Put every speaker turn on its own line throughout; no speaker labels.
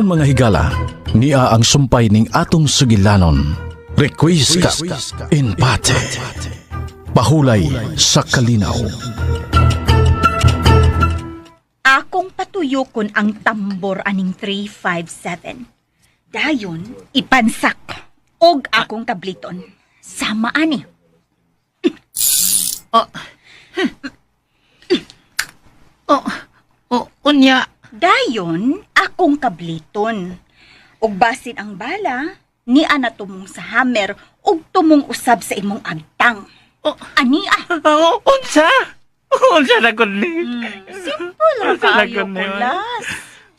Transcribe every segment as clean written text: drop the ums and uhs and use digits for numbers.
Karon, mga higala, nia ang sumpay ning atong sugilanon. Requiescat in pace. Pahulay sa kalinaw.
Akong patuyokon ang tambor aning 357. Dayon, ipansak og akong kabliton. Sama ani.
Oh. Oh, oh, unya.
Dayon, akong kabliton. Ug basin ang bala, ni ana tumong sa hammer ug tumong usab sa imong agtang.
Oh.
Ani ah.
Oh, unsa? Unsa na gud ni?
Simple ra
Unsa na
kaayo,
gud ni, oy?
Kulas.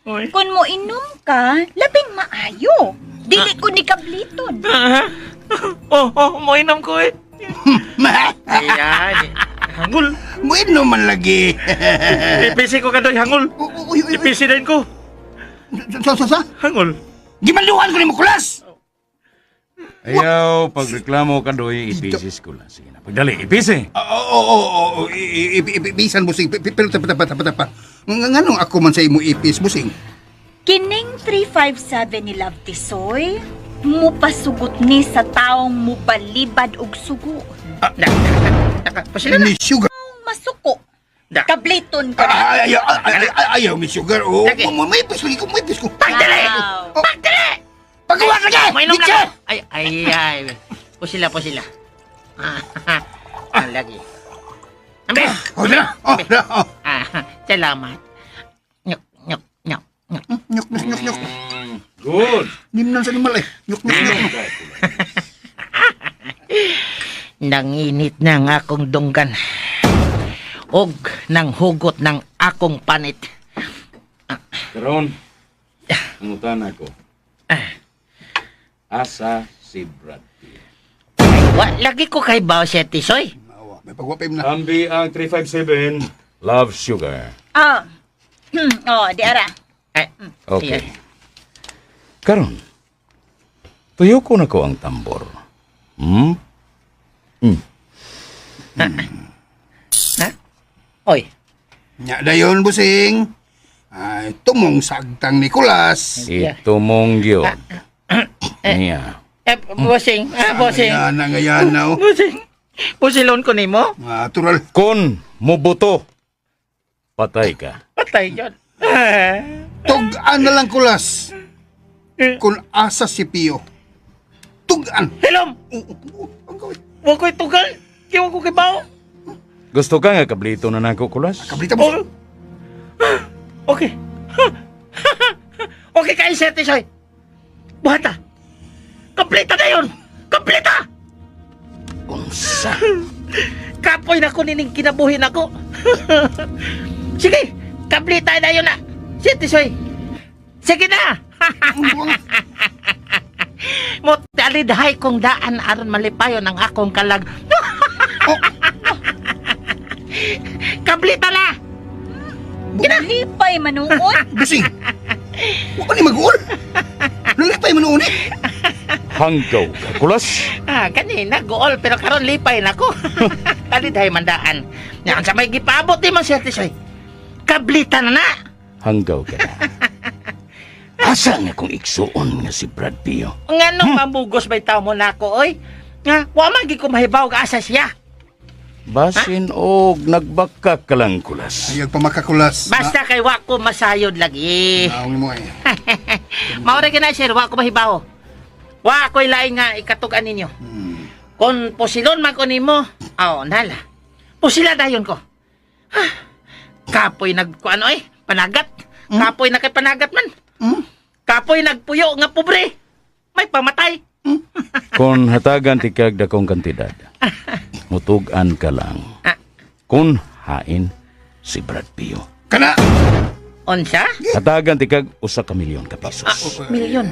Oy.
Kung mo inom ka, labing maayo. Dili ko ni kabliton.
Ah. Oh, moinom ko eh. Ayan. Hangol.
Bueno man lagi.
Ipisi ko kadoy, hangol.
Uy, uy, uy.
Ipisi din ko.
Sa, sa, sa?
Hangol.
Gimaluan ko ni mo, Kulas!
Ayaw, pagreklamo ka doy, ipisis ko lang. Sige na, pagdali, ipisi.
Oo, oo, oo, ipisan, busing. Pero tapa, tapa, tapa, tapa. Nganong ako man sa imo ipis, busing?
Kining 357 ni Love Tisoy, mupasugot ni sa taong mubalibad og sugo.
Ah, na, na, pasila na.
Ni sugar.
Masuko.
Da.
Kabliton ka na.
Ay, ayaw, ay, ay, ay, ayaw, ni sugar. Oh,
Lagi.
may ipis lagi ko, may ipis ko.
Pagdali!
Wow.
Pagdali!
Pagawa lagi!
Mainom
Ditsa!
na ko. Ay, ay, ay. Pusila, pusila. Ah, ah, lagi. Ambe!
Oh, na, oh, na, oh.
Ah, salamat. Nyok, nyok, nyok, nyok.
Nyok, nyok, nyok, nyok.
Good.
Nimnan sa animal eh. Nyok, nyok, nyok.
Nanginit na ang akong dunggan. Og nang hugot ng akong panit.
Karon, pangutan ako. Asa si Brad Pitt?
Ay, wa, lagi ko kay Bao siya, Tisoy.
Maawa, may pagwapim na.
Ambi ang 357, Love Sugar.
Ah. Oh, di ara.
Ay,
Okay. Karon, tuyo ko na ko ang tambor. Hmm?
Ha? Oy,
Nya dayon, busing. Ay, tumong sagtang ni Kulas.
Itumong gyud. Niya.
Eh, bossing, ah, bossing.
Ngayan na, ngayan na, oh.
Bossing, busilon ko nimo.
Natural.
Kung mubuto, patay ka.
Patay yun.
Tugan na lang, Kulas. Kung asa si Pio. Tugan.
Hilom!
Oo, ang gawin.
Wa ko'y tugal. Kiwa ko kay Bao.
Gusto ka nga kablito na nako, Kulas?
Kablita mo.
Oh. Okay. Okay kayo, Sir Tisoy. Buhata. Kompleta na yun! Kompleta!
Unsa?
Kapoy na ko nining kinabuhi nako. Sige, kompleta na yun na. Sir Tisoy. Sige na! Mo talidhay kong daan aron malipayon ang akong kalag. Kablita na!
Lipay manuon.
Busing. Wa ka ni mag-uol. Nalipay mo noon eh.
Hanggaw ka, Kulas?
Ah, kanina gool pero karon lipay na ko. Talidhay mandaan. Yan sa may gipaabot di man Sir Tisoy. Kablita na na.
Hanggaw ka na. Asa nga kung igsuon nga si Brad Pio?
Nganong mamugos may tao mo nako oy? Nga wa man gid ko mahibaw ga asa siya.
Basin og nagbaka ka lang, Kulas.
Ayaw pa makakulas.
Basta kay wa ko masayod lagi.
Naong mo eh.
Mao ra gina, sir, wa ko mahibaw. Wa ko'y laing nga ikatug-an ninyo. Kung pusilon man ko nimo, aw nala. Pusila dayon ko. Ah, kapoy nag kuano eh, panagat. Kapoy na kay panagat man. Kapoy nagpuyo nga pobre. May pamatay.
Kung hatagan tikag dakong kantidad, mutug-an ka lang.
Ah.
Kung hain si Brad Pio.
Kana!
Unsa?
Hatagan tikag 1 ka milyon ka pesos.
Milyon.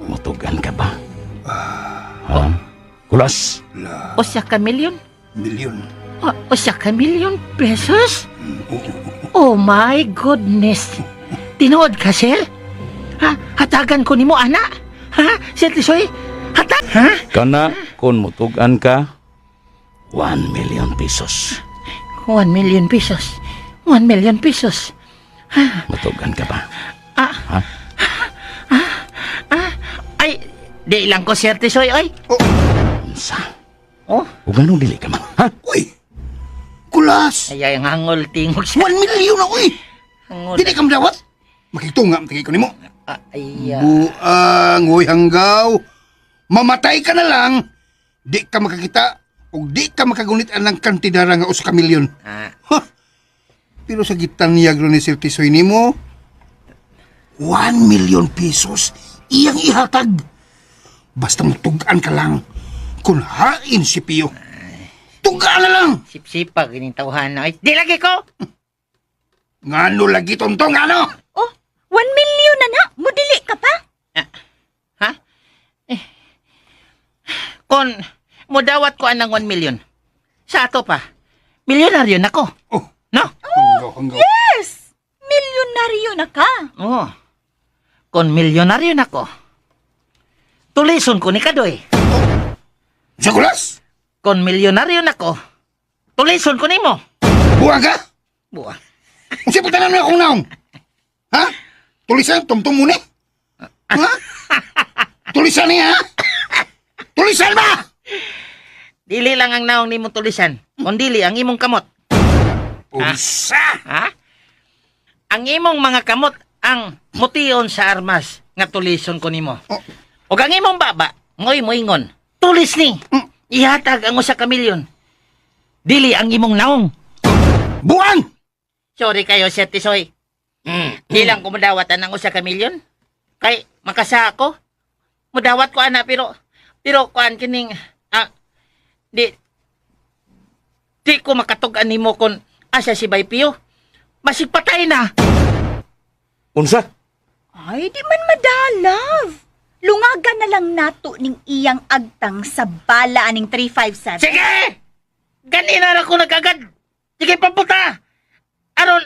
Mutugan ka ba? Ha? Kulas?
1 ka milyon?
Milyon.
O, 1 ka milyon pesos? Oh my goodness. Tinuod ka, sir? Ha? Hatagan ko nimo, ana? Ha? Sir Tisoy? Hatag? Ha?
Kana kung mutugan ka, 1 million pesos.
1 million pesos. 1 million pesos.
Mutugan ka ba?
Ah.
Ha?
Di lang ko Sir Tisoy, oy.
Oh,
Unsa?
Oh,
Ug anong dili ka man? Ha?
uy. Kulas.
ay ay ang hangol tingog siya.
1 million na uy.
Hangol.
Dili ka madawat. Makitunga ang tingin ko nimo.
Ah, ay, ah.
Buang, uy hanggaw. Mamatay ka na lang. Di ka makakita o di ka makagunit ang kantidara nga usa ka milyon.
Ah,
Ha! Pero sa gitanyag ron ni Sir Tisoy nimo, 1 million pesos iyang ihatag. Basta mutugan ka lang kung hain si Pio. Tugaan na lang!
sipsipag ining tawhan na. Ay, di lagi ko.
Ngano lagi tontong ano?
Oh, 1 million na na. Mudili ka pa.
Ha? Eh. Kon mudawat ko anang 1 million. Sa ato pa. Milyonaryo na ko.
Oh,
No?
hanggaw, hanggaw.
Yes! Milyonaryo na ka.
Oo. Kon milyonaryo na ko. Tulison ko ni Kadoy.
Sa kulas!
Kon milyonaryo na ko. Tulison ko nimo.
Buwag ka!
Buwa.
Unsa pa tanan mo akong naong? Ha? Tulisan, tumtum mo ni? Ha? Tulisan niya, ha? Tulisan ba?
Dili lang ang naong nimo tulisan, kun dili ang imong kamot.
Unsa?
Ha? Ang imong mga kamot ang mution sa armas nga tulison ko nimo.
Oh.
Ug ang imong baba, ngoy moingon. Tulis ni. Ihatag ang usa ka milyon. Dili ang imong naong.
Buang!
Sorry kayo, Sir Tisoy. Di lang ko mudawatan ang usa ka milyon. Kay makasa ako. Mudawat ko ana pero pero kuan kining ah, di di ko makatug-an nimo kon asa si Bay Pio. Basig patay na.
Unsa?
Ay, di man madalav. Lungagan na lang nato ning iyang agtang sa bala aning 357.
Sige! Ganina ra ko nagagad. Sige paputa. Aron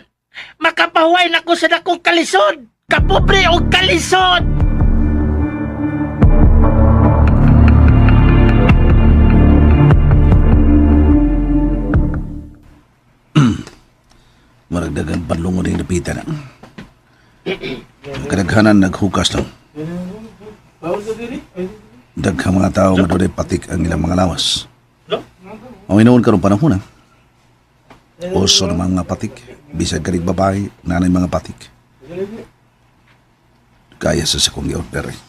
makapahuway na ko sa dakong kalisod. Kapobre o kalisod.
Maragdagan panlungon ng napitan na. Kadaghanan naghukas lang. Daghang mga tao nga dunay patik ang ilang mga lawas. Ang inuon karong panahon ha. Uso ng mga patik, bisag kanig babae, nanay mga patik. Kaya sa sakong gi-order eh.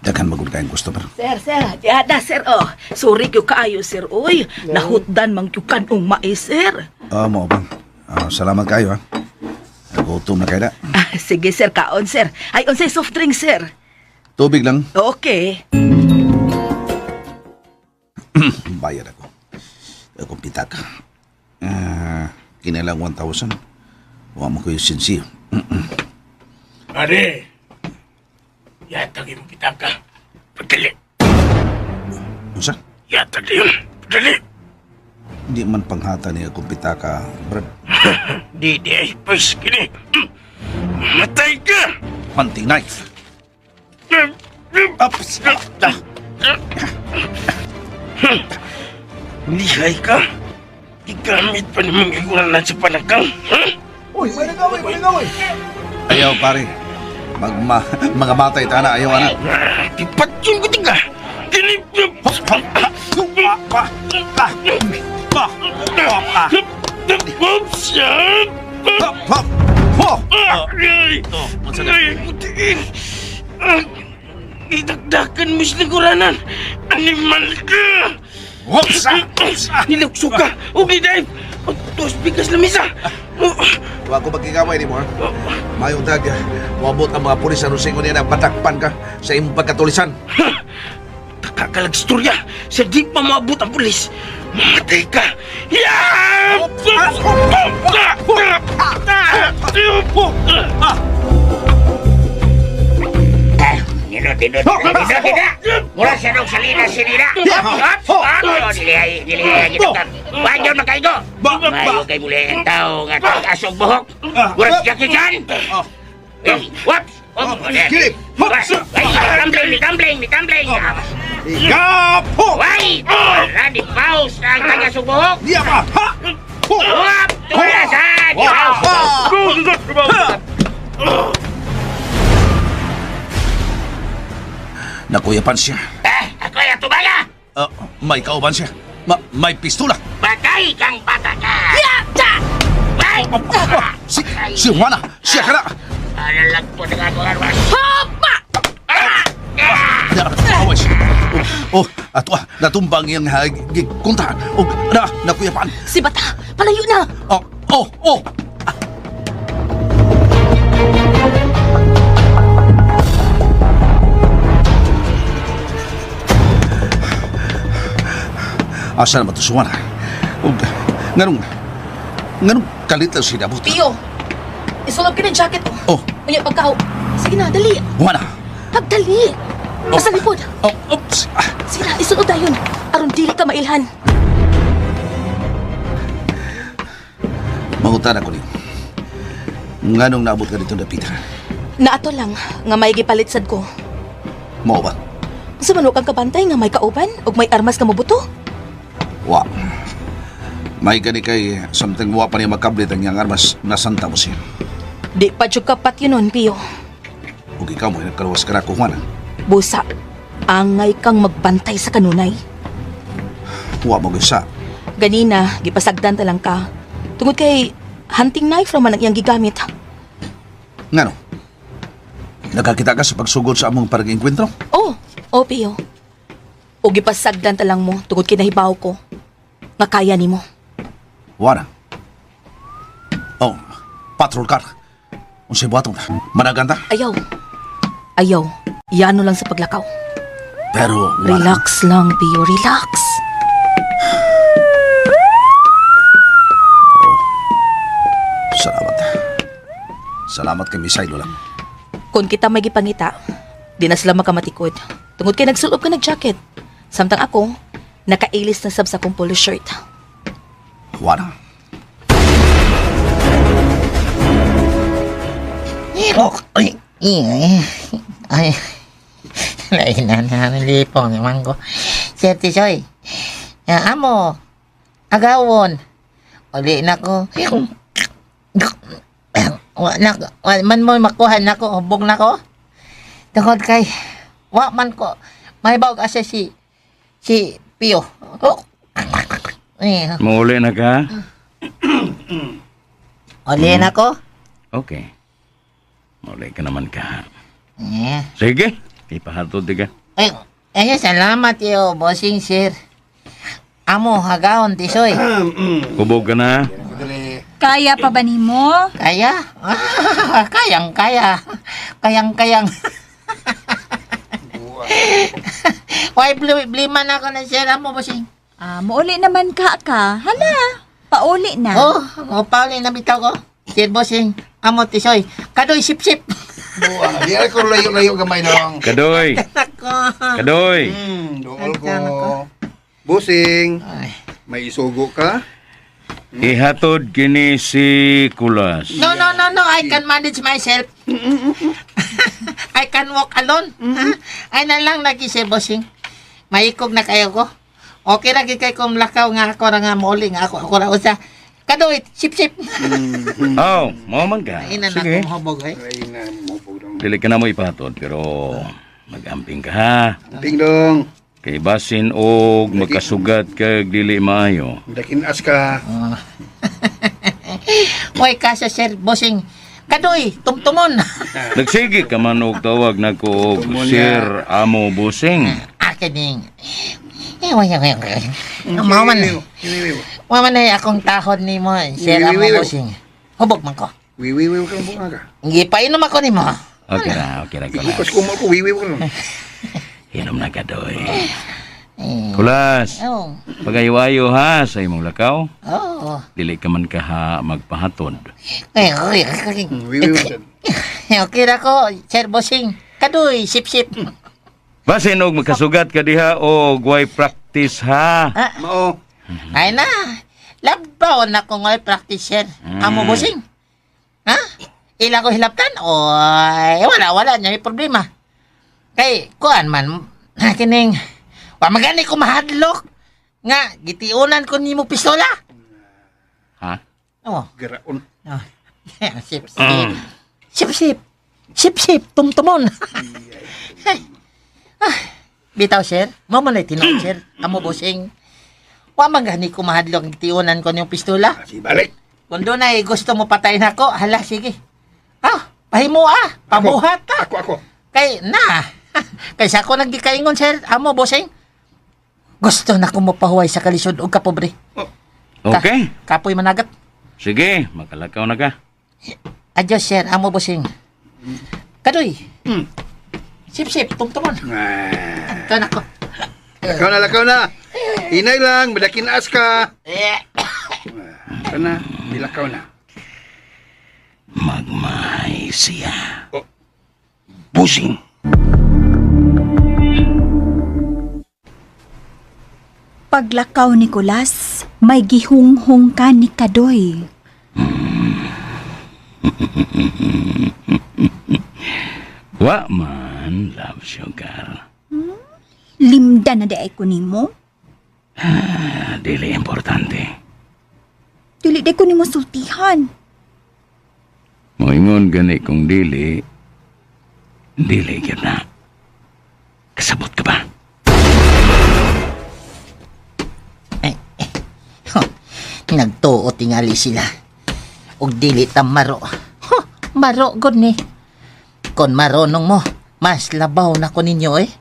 Daghan magud kayong customer.
Sir, sir, diada sir oh. Sorry kyo kaayo sir oy. Nahutdan man kyo kanong mais sir.
Ah, mo bang. Ah, salamat kayo ha. Nagutom na kayo na.
Ah, sige sir, kaon sir. Ay unsay soft drink sir.
Tubig lang.
Okay.
Bayad ako. Akong pitaka. Ah, kinalang 1,000. Wa mo ko yung sinsiyo.
Pare, yatag yung pitaka. Padali.
Unsa?
Yatag na yun. Padali.
Hindi man panghata ni akong pitaka, Brad.
Di, di ay pwes kini. Matay ka!
Hunting knife. Ups!
Lihay ka? Gigamit pa ni mong iguanan sa panakang. Ha?
Ayaw, pare. Magma, mga matay tana, ayaw ana.
Ipatyon ko tiga. Kini... Oops!
Hop, hop, ho!
Ay! Ay, putiin! Idagdagan mo sa lingkuranan! Animal ka!
Hopsa!
Nilukso ka! Huwag ni Dave! Tos bigas lamisa!
Wa ko magkikaway ni mo, ha? Mayong tag, wabot ang mga pulis sa rusingo niya na patakpan ka sa imong pagkatulisan.
Kakalagstorya! Sa di pa maabot ang pulis! Mamatay ka! Yeah!
Mula siya nung salina sinira. Dili gitukar. Wanyon makaigo. Mayo kay muli ang tao nga tag-asog buhok. Mura si Jackie Chan. Eh, Whoops! Oh,
Kilip!
Ay, tumbling, ni tumbling, ni tumbling.
Gapo!
Way! Wala di paus ang taga-asog buhok.
Diya ba? Ha! Ho!
Whoop! Tula sa di paus.
Nakuyapan siya.
Eh, ako ay tubaga!
May kauban siya. May pistola.
Patay kang bata ka! Ay!
Si Juana! Siya ka na!
Alalag po na ako armas.
Papa!
Away siya. Oh, ato ah, natumbang iyang kontra. Oh, na, nakuyapan.
Si Bata, palayo na!
Oh. Asa na ba ito si Juana? Oh, nganong, nganong kalit lang siya nabot?
Pio, isulob ka ng jacket oh.
Oh,
Unya pagkaw. Sige na, dali.
Juana.
Pagdali. Sa likod.
Oh, oops. Ah,
Sige na, isulod dayon. Aron dili ka mailhan.
Mangutan ako niyo. Nganong naabot ka dito dapita?
Naato lang nga may gipalit sad ko.
Mao ba?
Sa man kang kabantay nga may kauban ug may armas nga mobuto.
Wa. May gani kay something wa pa niya makablit ang iyang armas nasanta mo siya.
Di pa jud kapat yun nun, Pio.
Ug ikaw mo nagkaluwas ka na ko, Juana.
Busa, angay kang magbantay sa kanunay.
Wa mo gyud sa.
Ganina, gipasagdan ta lang ka. Tungod kay hunting knife raman ang iyang gigamit.
Ngano? Nakakita ka sa pagsugod sa among parang-enkwentro?
Oh, oh Pio. O gipasagdan ta lang mo tungod kay nahibaw ko nga kaya nimo.
Juana. Oh, patrol car. Unsay buhaton? Managanta?
Ayaw. Ayaw. Yano lang sa paglakaw.
Pero Juana,
Relax lang, Pio. Relax.
Salamat. Salamat kay Miss lang.
Kung kita may gipangita, di na sila makamatikod. Tungod kay nagsulob ka nag-jacket. Samtang ako, nakailis na sab sa akong polo shirt.
Juana.
Oh, ay, ay, ay, ay, na, na, lipong naman ko. Sir Tisoy, amo, agawon, uli na ko. Wa na, wa man mo makuha na ko, hubog na ko. Tungod kay, wa man ko, may bawag asa si Pio. Oh. Eh,
Mauli na ka?
uli na ko.
Okay. Mauli ka naman ka.
Eh.
Sige, ipahatod di ka.
Ay, ay, salamat yo, bossing sir. Amo, hagaon, tisoy.
Kubog ka na.
Kaya pa ba nimo?
Kaya? Kayang, kaya. Kayang, kayang. Why, bliman ako na sir, amo, bossing.
Ah, muuli naman ka ka. Hala, pauli na.
Oh, oh, pauli na bitaw ko. Sir, bossing, amo, tisoy. Kadoy, sip-sip.
Buwa, di ay ko layo-layo gamay nang.
Kadoy!
Nako.
Kadoy!
Dool ko. Busing,
Ay.
may isugo ka?
Ihatod kini si Kulas.
No, no, no, no. I can manage myself. I can walk alone. Ay na lang lagi si bossing. Maikog na kayo ko. Okay ra gid kay kung lakaw nga ako ra nga mouli nga ako ako ra usa. Kadoy, sip sip.
Oh, mao man ka.
Ay na na
Sige.
akong hubog eh.
Ay na, mo dong.
Dili ka na mo ipahatod pero magamping ka ha.
Ding dong,
Kay basin og magkasugat kag dili maayo.
dakinas ka.
Oy, kaso sir bossing. Kadoy, tumtumon.
Nagsige ka man og tawag nako og
Tumon
Sir Amo Busing.
Akin ning. Eh, way, way, way. Mama na.
Wiwiwiw.
Mama na akong tahod nimo, sir amo
Wiwiwiw.
bossing. Hubog man ko.
Wiwiwiw ka bunga ka.
Gipainom ako nimo.
Okay ra Kulas.
Bukas ko mo ko, wiwiw ka lang.
Hinom na ka doy. Kulas,
Oh.
pagayo-ayo ha sa imong lakaw.
Oh.
Dili ka man ka ha magpahatod.
Ay, ay, ay.
Wiwiw ka.
Okay ra ko, Sir Bossing. Kadoy, sip-sip.
Basin og magkasugat ka diha og way practice ha.
Mao.
Ay na, labaw na ko ngay practice, sir. Amo, Bossing. Ha? Ila ko hilaptan? Oy, wala, wala. Niya may problema. Kay, kuan man, kining, wa magani ko mahadlok. Nga, gitiunan ko nimo pistola.
Ha?
Oh,
Garaon.
oh. Sip, sip. Sip, sip. Sip, sip. Tumtumon. Bitaw, sir. Mo man ay tinuod, sir. Amo, bossing. Wa man gani ko mahadlok ang tiunan ko niyong pistola.
Sige, balik.
Kung doon ay gusto mo patayin ako, hala, sige. Ah, pahimo ah. Pabuhat ah.
Ako, ako.
Kay, na. Kay sa ako nagkikaingon, sir. Amo, bossing. Gusto na ko mapahuway sa kalisod og kapobre.
Okay.
Kapoy managat.
Sige, makalakaw na ka.
Adios, sir. Amo, bossing. Kadoy. Sip, sip. Tumtumon.
Ah.
Ito na ko.
Lakaw na, lakaw na. Hinay lang, madakinas ka.
Eh.
Ito na, dilakaw na.
Magmahay siya.
Busing.
Paglakaw, Nicolas, may gihunghong ka ni Kadoy.
Wa man, love sugar.
Limda na di ko nimo.
Ah, dili importante.
Dili di ko nimo sultihan.
Moingon gani kung dili, dili gyud na. Kasabot ka ba?
Huh, nagtuo tingali sila. Og dili ta maro. Huh, maro gud ni. Kon maronong mo, mas labaw na ko ninyo eh.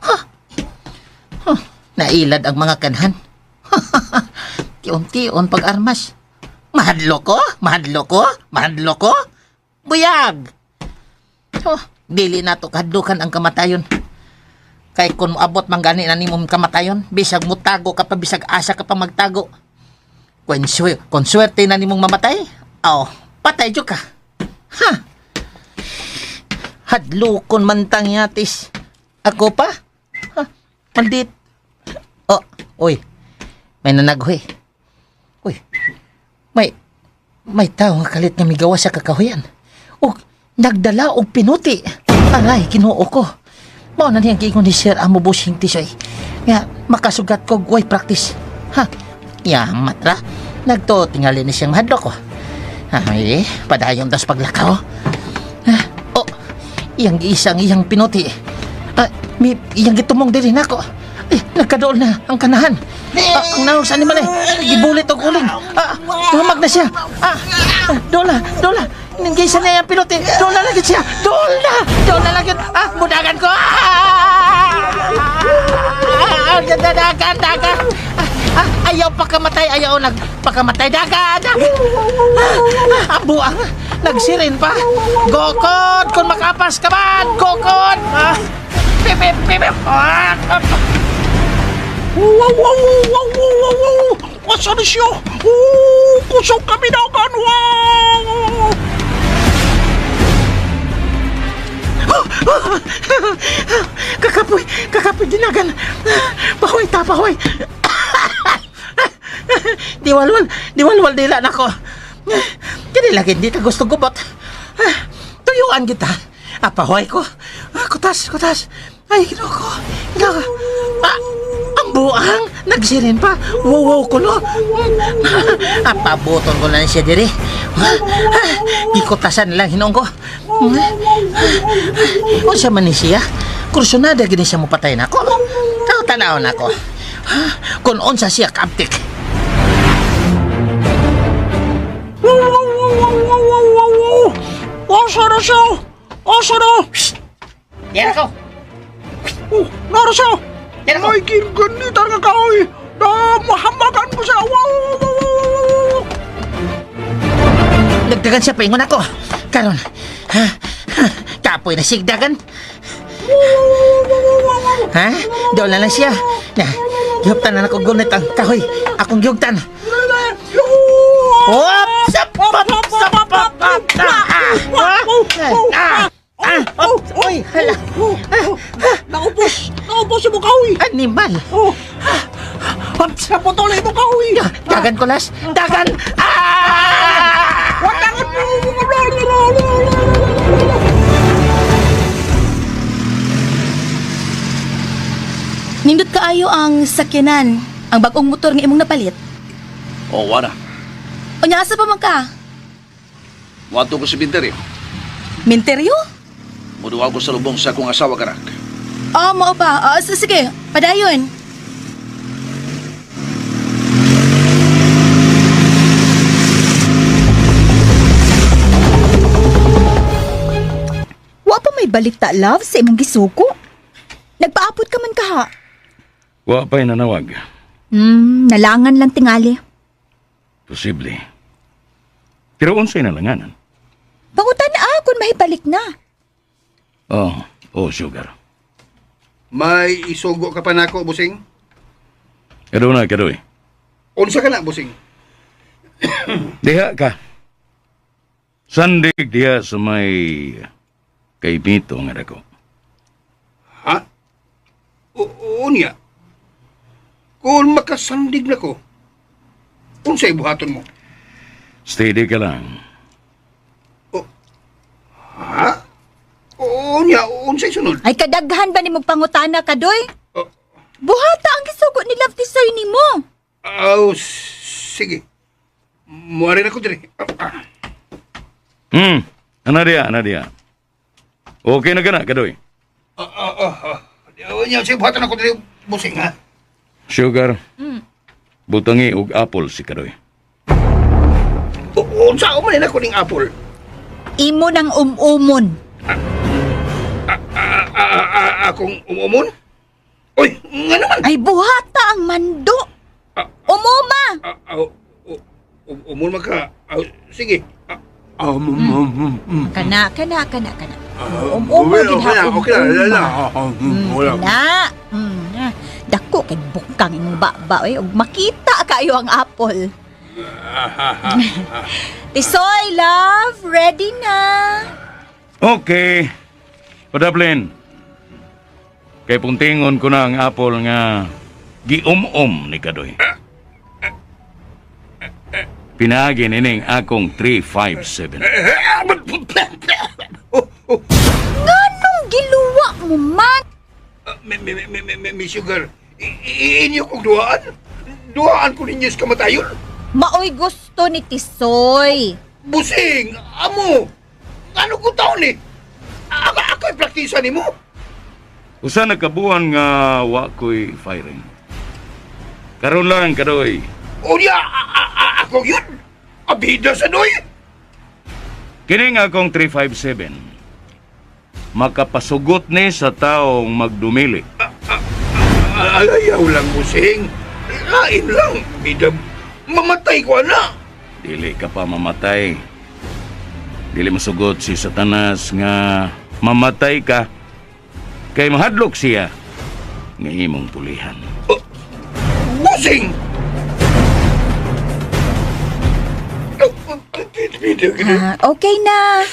Huh. Huh, nailad ang mga kanhan. Tiun-tiun pag-armas. Mahadlo ko, mahadlo ko, mahadlo ko. Buyag. Oh, dili na to kahadlukan ang kamatayon. Kay kung moabot man gani na nimong kamatayon, bisag mutago ka pa, bisag asa ka pa magtago. Kung swerte na nimong mamatay, aw, patay jud ka. Ha? Hadlokon man tang yatis. Ako pa? Ha? Maldit. Oh, uy. May nanaghoy. Uy. May may tao nga kalit nga migawa sa kakahuyan. Og nagdala og pinuti. Aray, Ginoo ko. Mao na niyang giingon ni Sir Amo Busing Tisoy. Nga makasugat ko way practice. Ha? Ya, matra. Nagto tingali ni siyang mahadlok ko. Ay, padayon tas paglakaw. Ha? Oh, iyang giisang iyang pinuti. Ah, mi, iyang gitumong diri nako. Eh, nagkadool na ang kanahan. Ah, ang naong sa animal eh. Gibulit og uling. Ah, humag na siya. Ah, ah, dola, dola. Nang gisa niya yung pinuti. Dola lagi siya. Dola! Dola lagi. Ah, mudagan ko. Ah, dagan, dagan. Ah, ah, ayaw pakamatay, ayaw nagpakamatay. Dagan, dagan. Ah, ah, ang buang. Nagsirin pa. Gokod! Kung makapas ka man! Gokod! Ah, pipip, pipip. Ah, ah.
Wow, wow, wow, wow, wow, wow! Asa na siya? Oh, kusog kami dagan! Wow!
Kakapoy, kakapoy dinagan. Pahoy ta, pahoy. Diwalwal, diwalwal dila nako. Kini lagi hindi ta gusto gubot. Tuyuan kita. Ah, pahoy ko. Ah, kutas, kutas. Ay, ginoo ko. Ginoo ko. Ah, ang buang, nagsirin pa. Wow, wow, kulo. Ah, pabuton ko lang siya diri. Ah, ah, gikutasan lang hinuong ko. Unsa man ni siya? Kursunada gini siya mopatay nako. Tao tanaw nako. Kung unsa siya kaaptik.
Wow, wow, wow, wow, wow, wow, wow! Asa na siya? Asa na?
Yan ako.
Oh, nara siya!
Yan ako.
Ay, ginganitan nga kaoy! Na, mahamagan ko siya! Wow, wow, wow, wow, wow!
Dagdagan siya paingon ako. Karon. Ha? Ha? Kapoy na sigdagan. Ha? Doon na lang siya. Na, gihuptan na nako gunit ang kahoy. Akong gihuptan. Op! Sap! Pop! Sap! Pop! Pop! Ah! Ah! Ah! Ah! Op! Uy! Hala!
Naubos! Naubos mo kaoy!
Animal!
Oh,
Op!
naputol mo kaoy!
Dagan ko las! Dagan! Ah!
Nindot kaayo ang sakyanan, ang bagong motor nga imong napalit.
Oh, wala.
Unya asa pa man ka?
Wato ko sa binteryo.
Minteryo?
Muduwa ko sa lubong sa akong asawa karak.
Oh, mao ba? Oh, sige, padayon.
Wa pa may balita, love, sa imong gisuko. Nagpaapot ka man kaha.
Wa pa'y nanawag.
Nalangan lang tingali.
Posible. Pero unsay nalanganan?
Pangutan na kung mahibalik na.
Oh, oh, sugar.
May isugo ka pa nako, busing?
Kaduna, kadoy.
Unsa ka na, busing?
Diha ka. Sandig diha sa may kay Mito nga dako.
Ha? Unya. Kung makasandig na ko, unsay buhaton mo?
Steady ka lang.
Ha? Unya, unsay sunod?
Ay, kadaghan ba ni mong pangutana ka, doy?
Oh.
Buhata ang gisugo ni Love Tisoy nimo.
Aw, sige. Muari na ko dire. Ah, ah.
Ana diha, ana diha. Okay na ka na, kadoy.
Ah, ah, ah, ah. Unya, unsay buhaton ako dire, busing, ha?
Sugar. Butangi og apple si kadoy.
Unsa man ako ning apple?
Imo nang umumon.
Ah, ah, ah, akong umumon? Uy, nga naman.
Ay, buhata ang mando. Umuma!
Ah, ah, umon man ka. Ah, sige. Ah,
Kana, kana, kana, kana. Umuma
okay, okay na, okay na, wala na. Wala.
Kana. Ah. Dako kay bukang imong baba oy ug makita kayo ang apple. Tisoy, love, ready na.
Okay. Padaplin. Kay puntingon ko na ang apple nga gium-um ni Kadoy. Pinagi nining akong 357.
Oh, oh.
Nganong giluwa mo man?
May sugar. Inyo kong duhaan. Duhaan ko ninyo sa kamatayon.
Maoy gusto ni Tisoy.
Busing! Amo! Ano ko taon eh? Ako, ako'y praktisa ni mo.
Usa na kabuan nga wa ko'y firing. Karon lang Kadoy.
Unya, ako yun. Abida sa doy.
Kini nga akong 357. Makapasugot ni sa taong magdumili.
Ayaw lang, busing. Lain lang. Bida, mamatay ko ana.
Dili ka pa mamatay. Dili masugot si Satanas nga mamatay ka. Kay mahadlok siya nga imong pulihan.
Busing!
Ah, okay na.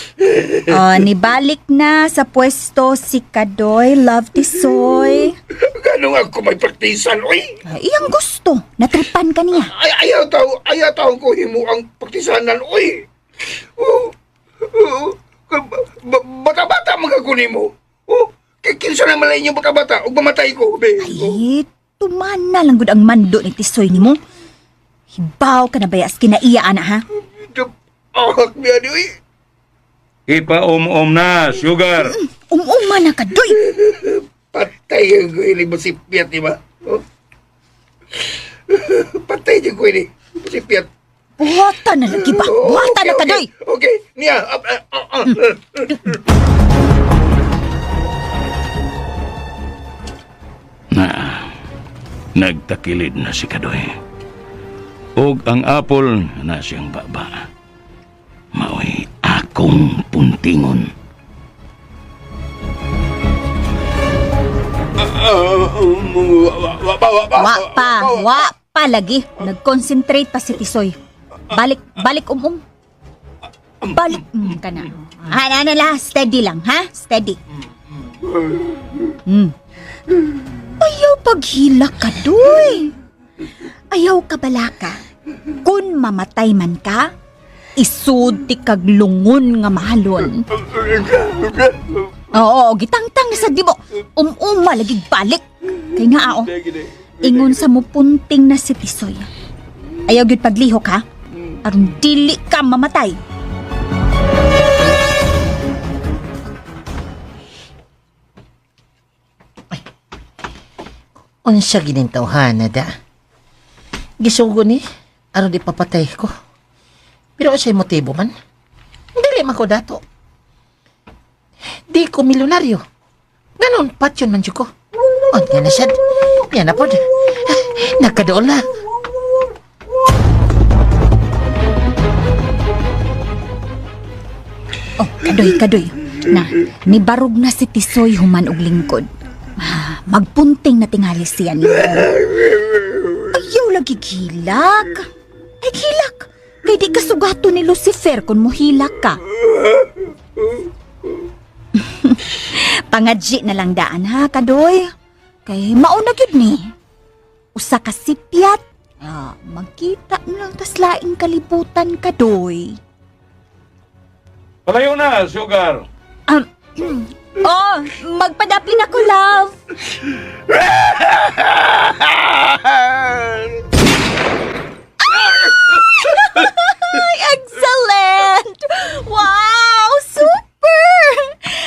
Oh, nibalik na sa pwesto si Kadoy, Love Tisoy.
Ganun ako may praktisan, oy.
Ay, iyang gusto. Natripan ka niya.
Ay, ayaw tao ko himo ang praktisanan, oy. Oh, oh, bata-bata mga kunin mo. Oh, kinsa na malay niyo bata-bata, ug mamatay ko, be. Oh.
Ay, tumana lang gud ang mando ni Tisoy nimo. Hibaw ka na bayas kinaiya, ana, ha?
Ahak niya ni, oy.
Ipa-um-um na, sugar.
Umuma na ka, doy!
Patay ang ko ini, masipyat, di ba? Oh. Patay din ko ini, masipyat.
Buhata na lagi ba?
Oh,
Buhata na
okay,
ka, doy!
Okay, niya. Ah, ah, ah, ah.
Na, nagtakilid na si Kadoy. Og ang apple na siyang baba. Maoy akong puntingon.
Wa pa, wa pa.
Wa pa, wa pa lagi. Nag-concentrate pa si Tisoy. Balik, balik umum. Balik ka na. Ha, na, na, la, steady lang, ha? Steady. Ayaw paghila ka, doy. Ayaw ka balaka. Kung mamatay man ka, isud ti kag lungon nga mahalon. Oo, gitangtang na sa dibo. Umuma lagi balik. Kay naa oh. Ingon sa mupunting na si Tisoy. Ayaw gyud paglihok ha. Aron dili ka mamatay.
Unsa gining tawhana da? Gisugo ni aron di papatay ko. Pero unsay motibo man? Dili man ko dato. Di ko milyonaryo. Ganon, patyon man jud ko. Unta na sad. Yan na pod. Nagkadool na.
Oh, kadoy, kadoy. Na, nibarog na si Tisoy human og lingkod. Ah, magpunting na tingali siya niyo. Ayaw lagi gilak. Ay, gilak. Kay di ka sugato ni Lucifer kung muhilak ka. Pangadji na lang daan ha, kadoy. Kay mauna gyud ni. Usa ka sipyat. Ah, magkita na lang tas laing kalibutan, kadoy.
Palayo na, sugar.
Oh, magpadapin ako, love. Ay, excellent! Wow, super!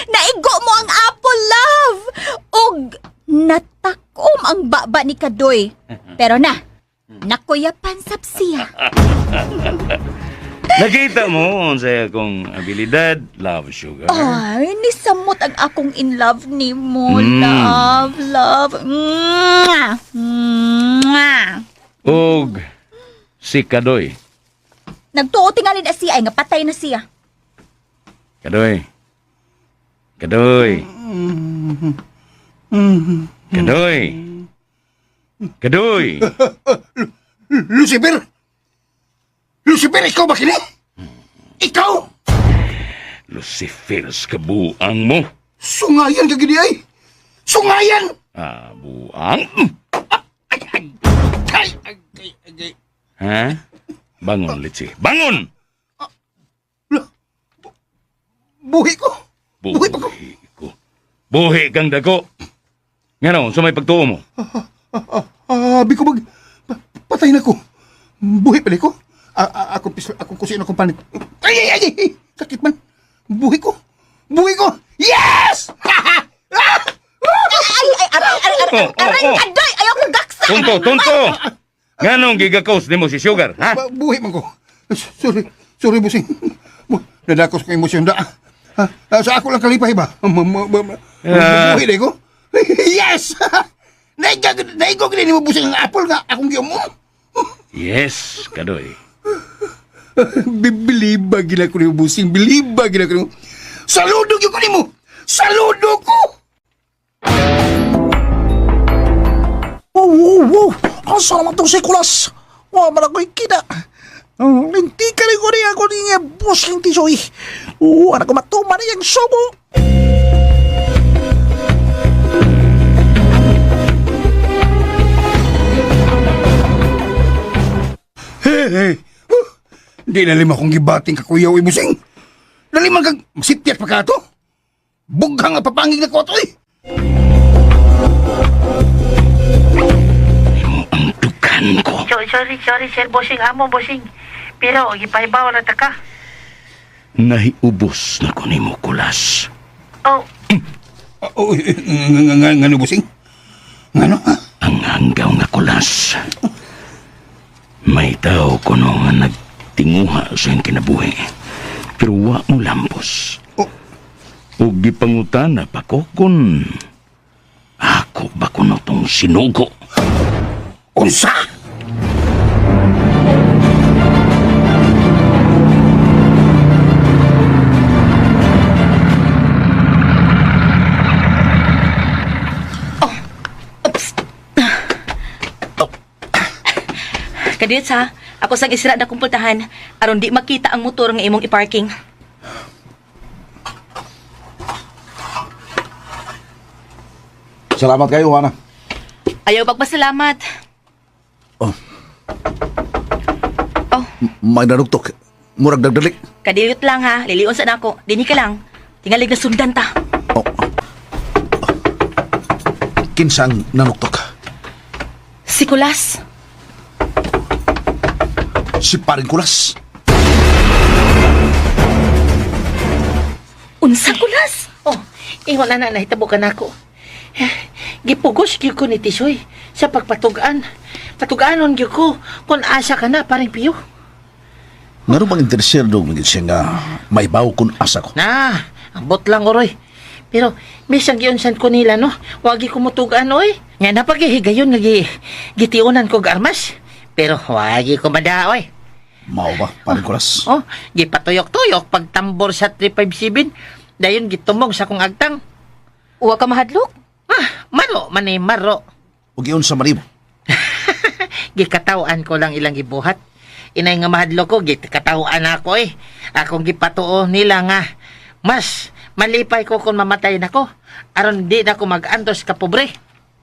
Naigo mo ang apple, love! Og natakom ang baba ni Kadoy. Pero na, nakuyapan sab siya.
Nakita mo unsay akong abilidad, love sugar.
Ay, nisamot ang akong in love ni mo.
Mm.
Love, love. Mwah! Mwah!
Og si Kadoy.
Nagtuo tingali na siya ay nga patay na siya.
Kadoy. Kadoy. Kadoy. Kadoy.
Lucifer! Lucifer, ikaw ba kini? Ikaw!
Lucifer sa kabuang mo.
Sungayan ka gini ay! Sungayan!
Ah, buang.
Ay, ay, ay, ay, ay, ay.
Ha? Bangon, Litsi. Bangon!
Buhi ko! Buhi pa ko!
Buhi ko. Buhi kang dako. Ngano, sa may pagtuo mo?
Abi ko mag... Patay na ko. Buhi pala ko. Ako piso, ako kusin akong panit. Ay, ay, ay, ay! Sakit man. Buhi ko. Buhi ko! Yes!
Ay, ay, aray, aray, aray,
Oh, oh,
aray,
oh.
kadoy! Ayaw kong gaksa!
Tunto, tunto! Nganong gigakaos nimo si Sugar, ha?
Buhi man ko. Sorry, sorry, busing. Nadakos ko emosyon da. Ha? Ah, sa ako lang kalipay ba?
Ah.
Buhi na ko. Yes! Naigag, naigog ni mo busing ang apple nga akong giyom mo.
Yes, Kadoy.
Biliba gila ko nimo busing, biliba gila ko nimo. Saludo gyud ko nimo. Saludo ko.
Wow, wow, wow! Asa naman tong si Kulas? Wa man ako'y kita. Hindi ka rin ko niya ako niya busing tisoy. Oo, anak ko matuman na yung subo.
Hey, hey. Huh. Di na lima kong gibating kakuyaw eh, busing. Dali man kag masipyat pa ka to. Bughang nga papangig na ko to eh.
Ang dukan ko.
Sorry, sorry, sorry, sir, bossing. Amo, bossing. Pero, gipahibaw na ta ka.
Nahiubos na ko nimo, Kulas.
Oh,
Oh, eh, nga nga nga no, busing. Ngano? Ha?
Ang hanggaw nga kulas. May tao kuno nga nagtinguha sa iyang kinabuhi. Pero wa mo lampos.
Oh.
Ug gipangutana pa ko kung ako ba kuno tong sinugo.
Unsa?
Oops. Kadiyot sa, ako sang isra na kumpultahan aron di makita ang motor nga imong i-parking.
Salamat kayo, Ana.
Ayaw pagpasalamat.
Oh.
Oh,
May nanugtok. Murag dagdalik.
kadiyot lang ha. Lilion sa nako. Dinhi ka lang. Tingalig na sundan ta.
Oh. Kinsang nanuktok.
Si Kulas.
Si paring kulas.
Unsa Kulas?
oh, ingon na na, nahitabo ka na ako. Gipugos gyud ko ni Tisoy. Sa pagpatugan. Patuganon gyud ko kung asa ka na, paring Piyo.
Ngano bang interesado magid siya nga may baw kun asa ko?
Na, ambot lang oroy. Pero bisang giunsan ko nila no, wagi ko mutugan oy. Nga napagihigayon nga gi, gitiunan ko og armas. Pero wagi ko mada oy.
Mao ba, paring Kulas?
Oh, gipatuyok-tuyok pagtambor sa 357. Dayon gitumog sa kong agtang.
Uwa ka mahadlok?
Ah, maro man eh, maro.
Ug giunsa man nimo?
Gikatawan ko lang ilang gibuhat. Inay nga mahadlok ko, gikatawan ako eh. Akong gipatuo nila nga mas malipay ko kung mamatay nako. Aron di na ko mag-antos ka pobre.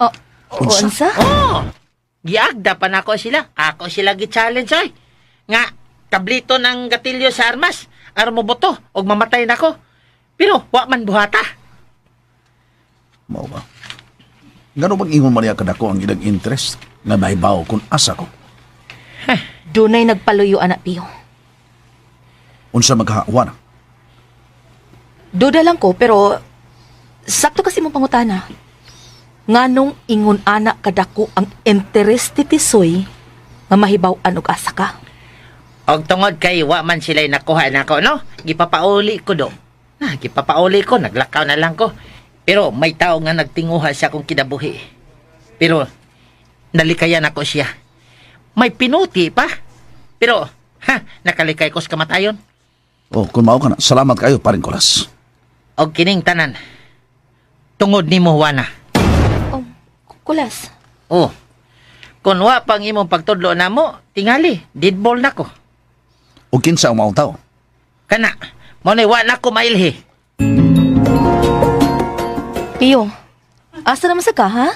Oh, unsa?
Oh, giagda pa nako sila. Ako sila gi-challenge oy. Nga kablito ng gatilyo sa armas aron moboto og mamatay nako. Pero wa man buhata.
Mao ba? Ngano bang ingon man niya kadako ang ilang interest nga may baw kun asa ko?
Dunay nagpaluyo anak Piyo.
Unsa maghawa na?
Duda lang ko pero sakto kasi mong pangutana. Nganong ingon ana kadako ang interest ni Tisoy nga mahibaw-an og asa ka.
Og tungod kay wa man sila nakuha nako no, gipapauli ko do. Na, gipapauli ko, naglakaw na lang ko. Pero may tao nga nagtinguha sa akong kinabuhi. Pero nalikayan ako siya. May pinuti pa. Pero ha, nakalikay ko sa kamatayon.
Oh, kung mao ka na, salamat kayo paring Kulas.
Og kining tanan. Tungod nimo Juana.
Oh, Kulas.
Oh. Kung wa pang imong pagtudlo namo, tingali, deadball na ko.
Ug kinsa ang maong tao?
Kana, mo na wa na ko mailhi.
Piyo, asa naman sa ka, ha?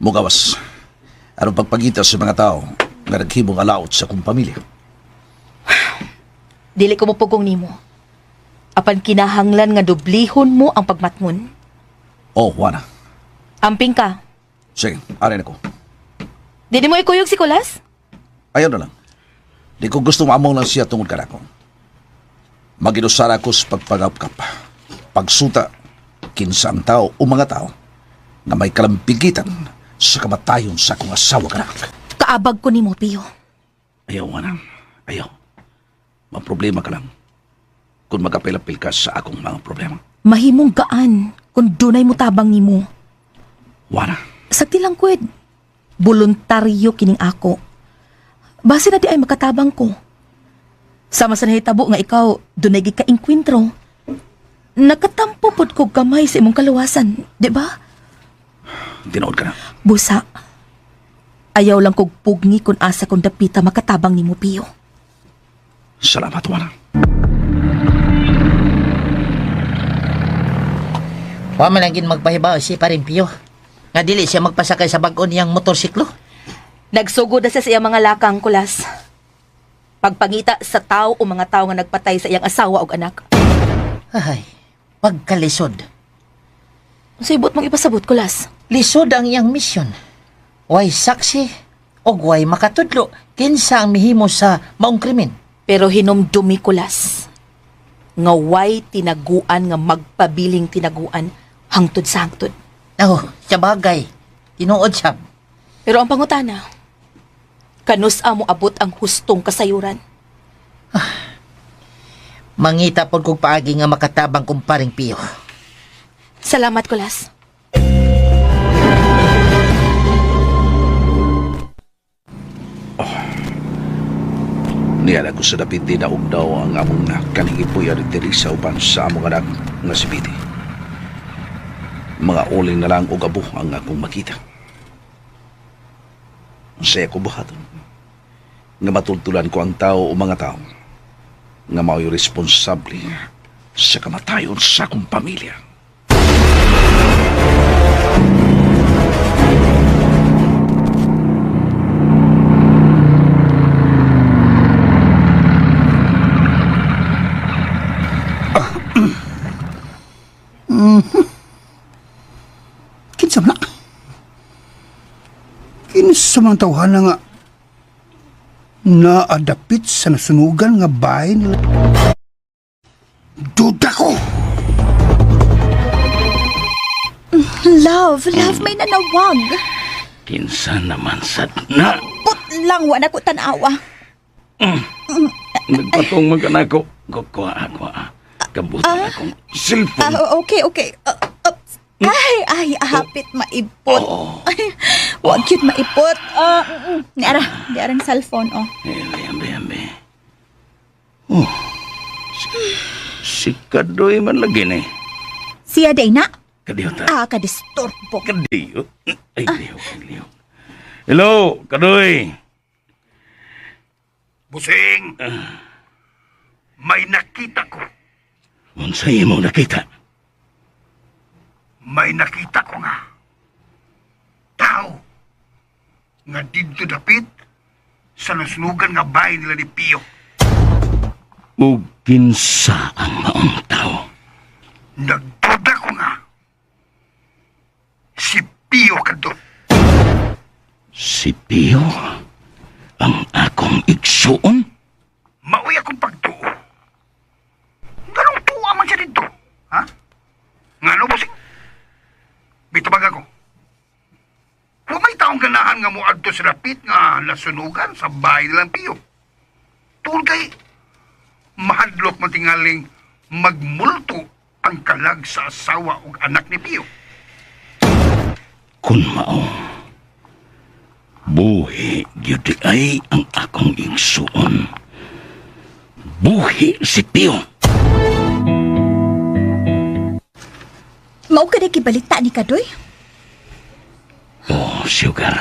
Mugawas. Aron pagpagita sa mga tao nga naghimong alaot sa akong pamilya.
Dili ko mopugong nimo. Apan kinahanglan nga dublihon mo ang pagmatngon.
Oh, Juana.
Amping ka.
Sige, arin ako.
Dili mo ikuyog si Kulas?
Ayaw na lang. Di ko gusto maamong lang siya tungod kanako. Maginusara ko sa pagpagapkap. Pagsuta, kinsa ang tao o mga tao na may kalampigitan sa kamatayon sa akong asawa kanak.
Kaabag ko nimo, Piyo.
Ayaw, Juana. Ayaw. Maproblema ka lang kung magapil-apil ka sa akong mga problema.
Mahimong gaan kung dunay mo tabang nimo.
Juana,
Sakti lang kwed. Voluntaryo kining ako. Base na di ay makatabang ko. Sama sa nahitabo nga ikaw, dunay gika-inkwentro. Nakatampo pod ko gamay sa imong kaluwasan, di ba?
tinood ka na.
Busa. Ayaw lang kog pugni kung asa kong dapita makatabang nimo Piyo.
Salamat, Juana.
Wa man lang gin magpahibaw si paring Piyo. Nga dili siya magpasakay sa bag-o niyang motorsiklo.
Nagsugod na siya sa iyang mga lakang kulas. Pagpangita sa tao o mga tao nga nagpatay sa iyang asawa og anak.
Ay, pagkalisod.
Unsay buot mong ipasabot kulas?
Lisod ang iyang misyon. Way saksi og way makatudlo kinsa ang mihimo sa maong krimen.
Pero hinumdumi kulas. Nga way tinaguan nga magpabiling tinaguan hangtod sa hangtod.
Oh, sa bagay. Tinuod siya.
Pero ang pangutana, kanus amo abot ang hustong kasayuran.
Mangita pod kog paagi nga makatabang kong paring Piyo.
Salamat kulas.
Niya ko sa dapit di daog daw ang among kaningipuya ni Teresa uban sa among anak nga si Betty. Mga uling na lang og abo ang akong makita. Ang saya ko buhaton. Nga matultulan ko ang tao o mga tao nga mao'y responsable sa kamatayon sa akong pamilya.
Kinsa man na? Kinsa man tawhana nga naadapit sa nasunugan nga bahay nila. Duda ko!
Love, love, may nanawag.
Kinsa naman sad na.
Put lang, wa na ko tanawa.
Nagpatong man ka na ako. Kuha, kuha. Kabutan akong cellphone.
Ah, okay, okay. Oops. Ay, ay, hapit maipot. Ay, wag cute maipot. Ah, Niara, niarang cellphone, oh.
Ambe, ambe, ambe. Oh. Si Kadoy man lagi ni.
Siya day na.
Kadiyo ta.
Ah, kadisturbo.
Kadiyo. Ay, lihok, ay, lihok. Hello, Kadoy.
Busing! May nakita ko.
Unsay imo nakita?
May nakita ko nga. Tao. Nga didto dapit sa nasunugan nga bahay nila ni Pio.
Ug kinsa ang maong tao?
Nagduda ko nga. Si Pio kadto.
Si Pio ang akong igsuon?
Maoy akong pagtuo. Ganong tuwa man siya dito. Ha? Ngano, busing? Bitabag ako. Kung may taong ganahan nga moadto sa dapit nga nasunugan sa bahay nilang Pio. Tungod kay mahadlok man tingaling magmulto ang kalag sa asawa ug anak ni Pio.
Kun mao, buhi gyud di ay ang akong igsuon. Buhi si Pio.
Mao ka na kibalita ni Kadoy?
Oh, sugar.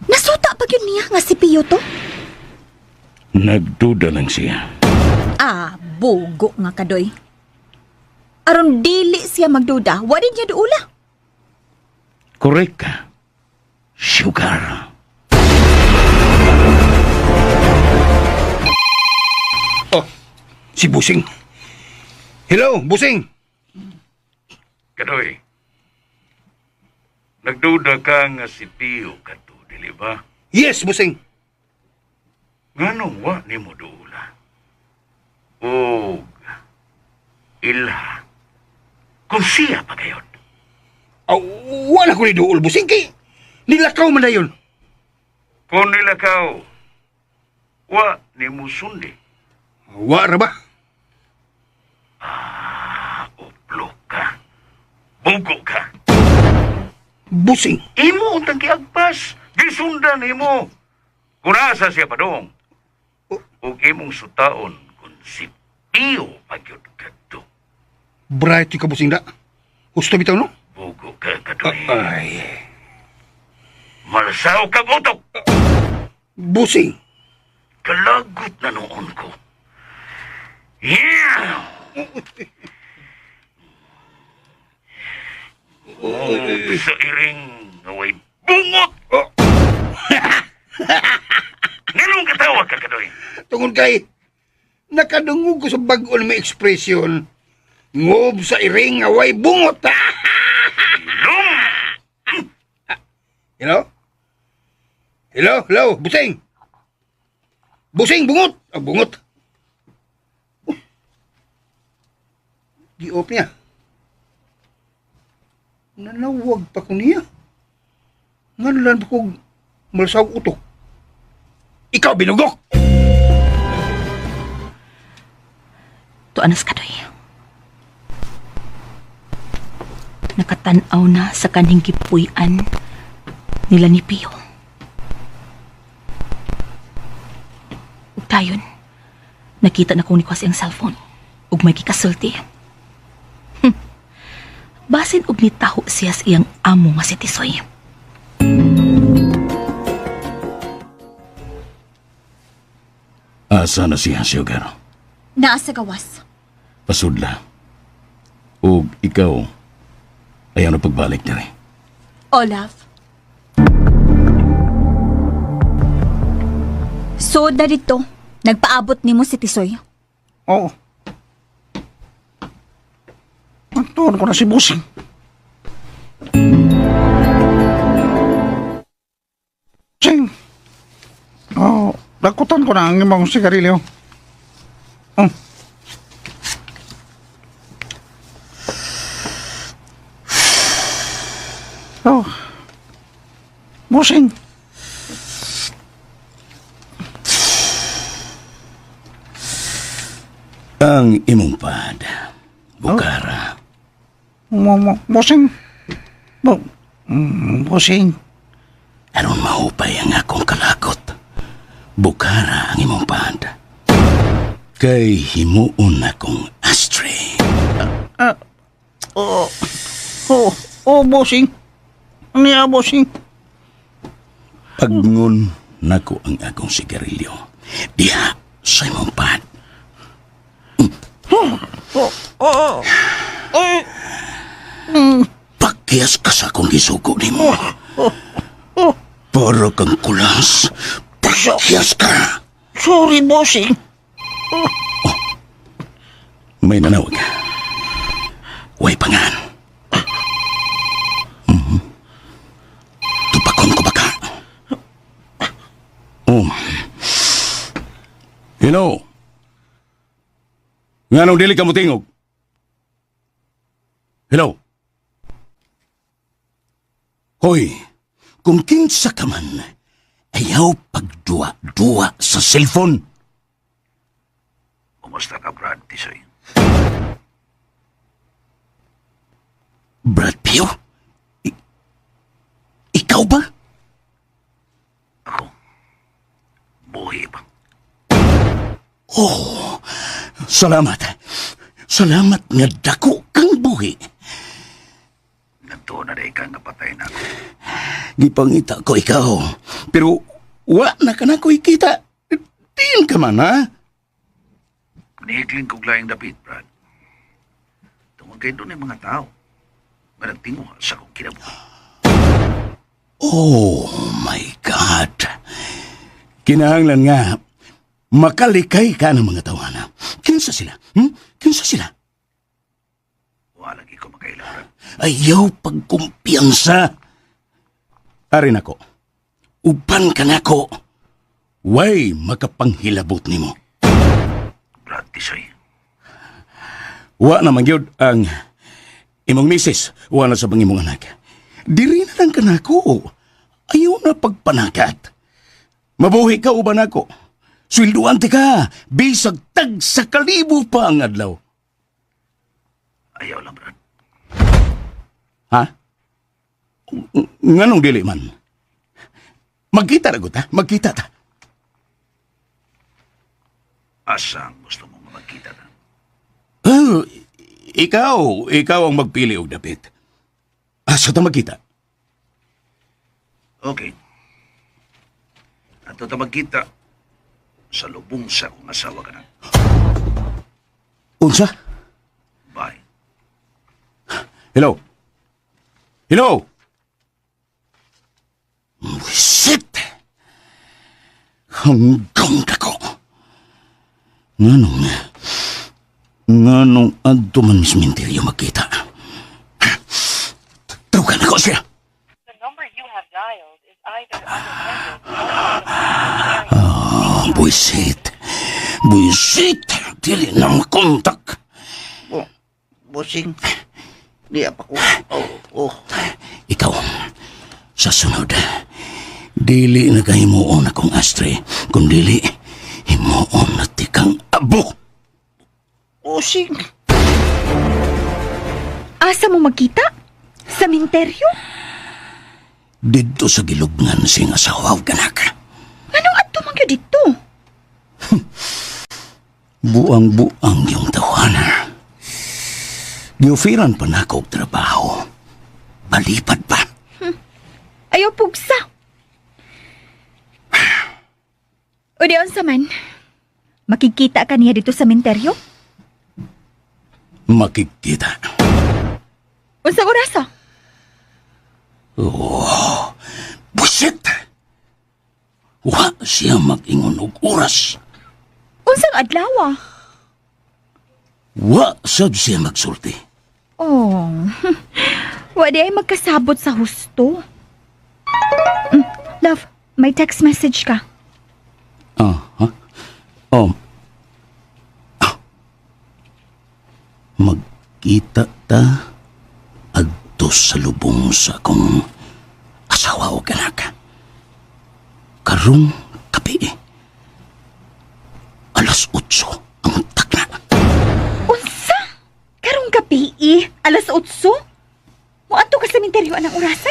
Nasuta pa yun niya nga si Pio to?
Nagduda lang siya.
Ah, bugo nga Kadoy. Aron dili siya magduda, wa din niya duula.
Correct ka. Sugar.
Oh, si Busing. Hello, Busing.
Kadoy, nagduda ka nga si Pio kato, dili ba?
Yes, Busing.
Nganong wa ni mo duula? Og ilha. Kung siya pa gayon.
Aw, wala ko ni duol, Busing. Kay nilakaw man na yun.
Kung nilakaw, wa ni mo sundi.
Wa ra ba?
Uplo ka. Bugo ka.
Busing.
Imo untang giagpas. Gisundan imo. Kung asa siya padong. Ug imong sutaon kung si Pio pagyud kadto.
Bright ka, Busing da. Husto bitaw, no?
Bugo ka kadoy.
Ay.
Malsaw kag utok.
Busing.
Kalagot na noon ko. Yeah! Oh, sa iring naway bungot!
Oh.
Nganong katawa ka kadoy?
Tungod kay, nakadungog ko sa bag-o na may ekspresyon. Ngob sa iring away bungot.
Lum!
Hello? Hello? Hello? Busing! Busing, bungot! Ah, bungot. Oh. Gi-off niya. Nanawag pa ko niya. Ngalan pa ko malasaw utok. Ikaw, binugok!
Tuanas Kadoy. Nakatanaw na sa kanhing gipuy-an nila ni Pio. Ug dayon, nakita na kong nikuha siyang cellphone ug may gikasulti. Basin og nitaho siya sa iyang amo nga si Tisoy.
Asa na siya, Sugar?
Naa sa gawas.
Pasudla. Ug ikaw, ayaw na pagbalik diri.
Olaf. So, na dito, nagpaabot nimo si Tisoy.
Oo. Antuon ko na si Busing. Sing. Oh, dakutan ko na ang imong sigarilyo. Oh. Bossing.
Ang imong pad. Bukara.
Bossing. Bossing.
Aron mahupay ang akong kalakot. Bukara ang imong pad. Kay himuon akong ashtray.
Oh, oh, bossing. Niya, bossing.
Pagngon nako ang akong sigarilyo. Diha sa imong pad.
Oh, oh.
Pakyas ka sa akong gisugo nimo. Para kang kulas. Pakyas ka.
Sorry, bossing.
May nanawag. Way pangan. Mhm. Tupakon ko baka. Oh. Hello. Nganong dili ka motingog? Hello. Hoy, kung kinsa ka man, ayaw pagduwa-duwa sa cellphone.
Kumusta ka, Brad Tisoy?
Brad Pio? Ikaw ba?
Ako. Buhi pa.
Oh, salamat. Salamat nga dako kang buhi.
Nagtuon na rin ka nga patay na ako.
Gipangita ko ikaw. Pero wa na ka na ko ikita. Diin ka man, ha?
Nihikling kog laing dapit, Brad. Tungod kay doon mga tao nga nagtinguha sa akong kinabuhi.
Oh my God. Kinahanglan nga, makalikay ka ng mga tawana. Kinsa sila? Hmm? Kinsa sila?
Wala lagi ko makaila, Brad.
Ayaw pagkumpiyansa. Arin ako. Uban ka nako. Way makapanghilabot nimo.
Brad Tisoy,
Wa na man gyud ang imong misis, wa na sa bang imong anak. Diri na lang ka nako. Ayaw na pagpanagat. Mabuhi ka uban ako. Swelduan ti ka, bisag tag sa kalibo pa ang adlaw.
ayaw lang, Brad.
Ha? Nganong dili man? Magkita ra gud ta, magkita ta.
Asa ang gusto mong magkita na?
Oh, ikaw ang magpili og dapit. Asa ta magkita?
Okay. Ato ta magkita sa lubong sa akong asawa ka na.
Unsa?
Bye.
Hello? Hello? Shit! Hanggang dako. Nganong, nganong adto man misminteryo magkita. Tawagan ako siya.
The number you have dialed is either unattended or out of the area.
Ah, buisit. Buisit! Dili na makontak.
Oh, bossing. Niya pa ko. Oh, oh.
Ikaw, sa sunod, dili na kahimuon akong astre, kung dili, himuon na tikang abo.
Bossing.
Asa mo magkita? Sa minteryo?
Didto sa gilubngan sing asawa ug anak.
Anong adto man gyud dito?
Buang-buang yung tawana. Giufiran pa nako og trabaho. Balipad pa.
Ayaw pugsa. O di unsa man? Makikita ka niya dito sa minteryo?
Makikita.
Unsa orasa?
Oh, busit! Wa siya mag-ingon og oras.
Unsang adlaw? Ah?
Wa sad siya magsulti.
Oh. Wa di ay magkasabot sa husto. Love, may text message ka.
Ah, ha? Oh. Ah. Magkita ta adto sa lubong sa akong asawa o anak. Karong gabi. Alas 8 ang takna.
Unsa? Karong gabi eh, alas 8? Moadto ka sa sementeryo anang orasa?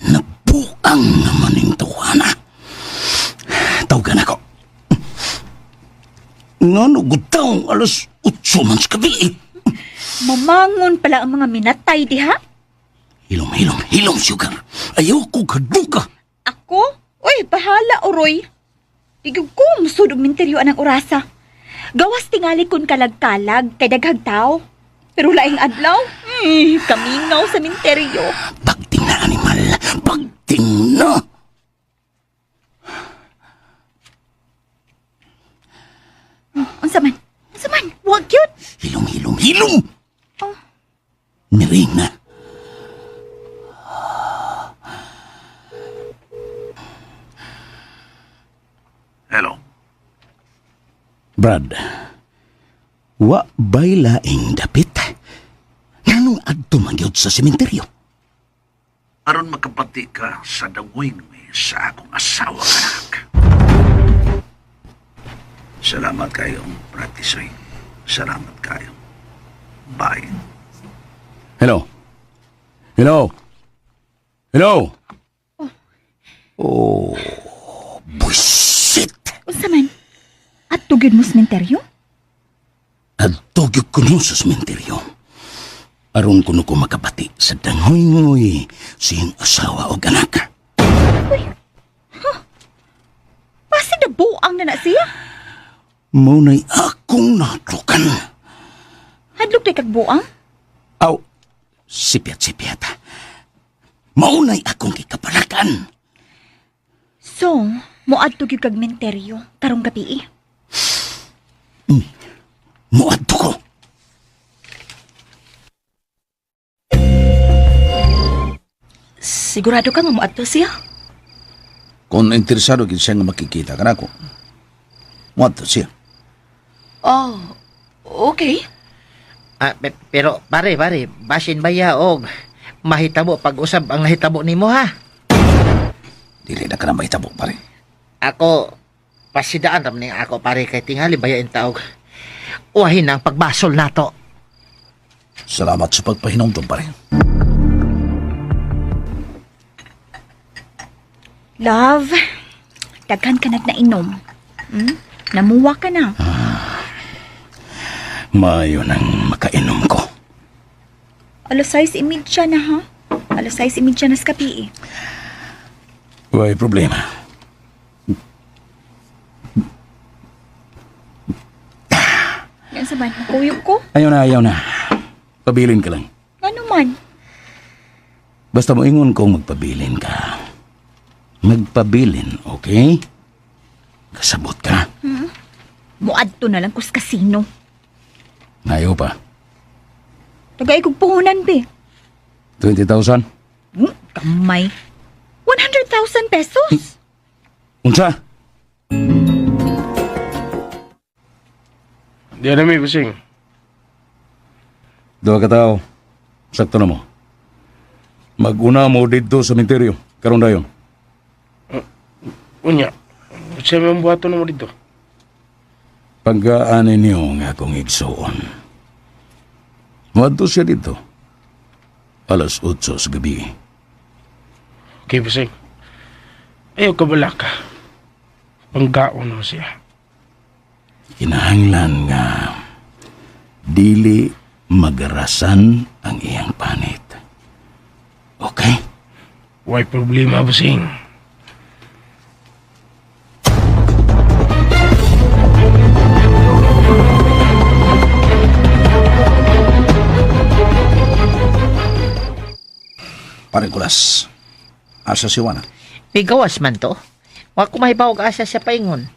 Nabuang naman yung tawana. Tawagan ako. Ngano gutaong alas 8 man sa gabi.
Mamangon pala ang mga minatay diha.
Hilom, hilom, hilom, sugar. Ayaw ko kaduka.
Ako? Uy, bahala, Oroy. Di gyud ko musud og minteryo anang orasa. Gawas tingali kun kalag-kalag kay daghang tao. Pero laing adlaw, kamingaw sa minteryo.
Pagting na animal. Pagting na.
Unsa man? Unsa man? Wa gyud.
Hilom, hilom, hilom. Miring na.
Hello.
Brad, wa bay laing dapit? Nganong adto man gyud sa sementeryo?
Aron makapati ka sa dawing sa akong asawa kanak. Salamat kayo, Pratisoy. Salamat kayo. Bye.
Hello? Hello? Hello? Oh, buisit!
Unsa man? Adto gyud mo sa sementeryo?
Adto gyud kuno sa sementeryo. Aron kuno ko makabati sa dangoy-ngoy siyang asawa o anak.
Pasig na buang na na siya.
Maunay akong natukan.
Hadlok day kag buang.
Aw, sipyat-sipyat. Maunay akong kikapalakan.
So, moadto gyud kag menteryo karong gabi. Eh.
Muadto ko.
Sigurado ka nga moadto siya?
Kung interesado gid siya nga makikita kanako. Moadto siya.
Oh, okay.
Ah, pero pare, pare, basin ba ya og mahitabo pag-usab ang nahitabo nimo ha?
Dili na ka na mahitabo pare.
Ako pasidaan ram ning ako pare kay tingali bayain taog. Uwahin ang pagbasol nato.
Salamat sa pagpahinomdom pare.
Love, daghan ka nag nainom. Namuwa ka na.
Maayo nang makainom ko.
Alas 6:30 na ha. Alas 6:30 na sa gabi eh.
Way problema.
Yan sa man, makuyog ko.
Ayaw na, ayaw na. Pabilin ka lang.
Ano man?
Basta mo ingon kong magpabilin ka. Magpabilin, okay? Kasabot ka.
Muadto na lang kus kasino.
Ayaw pa.
Tagay kog puhunan be.
20,000?
Kamay. 100,000 pesos.
Unsa?
Di na may busing.
Duha ka tao. Sakto na mo. Maguna mo dito sa menteryo. Karon dayon.
Unya, siya may buhaton na mo dito.
Pagkaan ninyo nga akong igsuon. Muadto siya dito. Alas 8 sa gabi.
Okay, busing. Ayaw ka bala ka. Panggaon mo siya.
Kinahanglan nga dili magarasan ang iyang panit. Okay?
Way problema, busing.
Pare Kulas, asa si Juana?
Migawas man to. Wa ko mahibaw og asa siya paingon.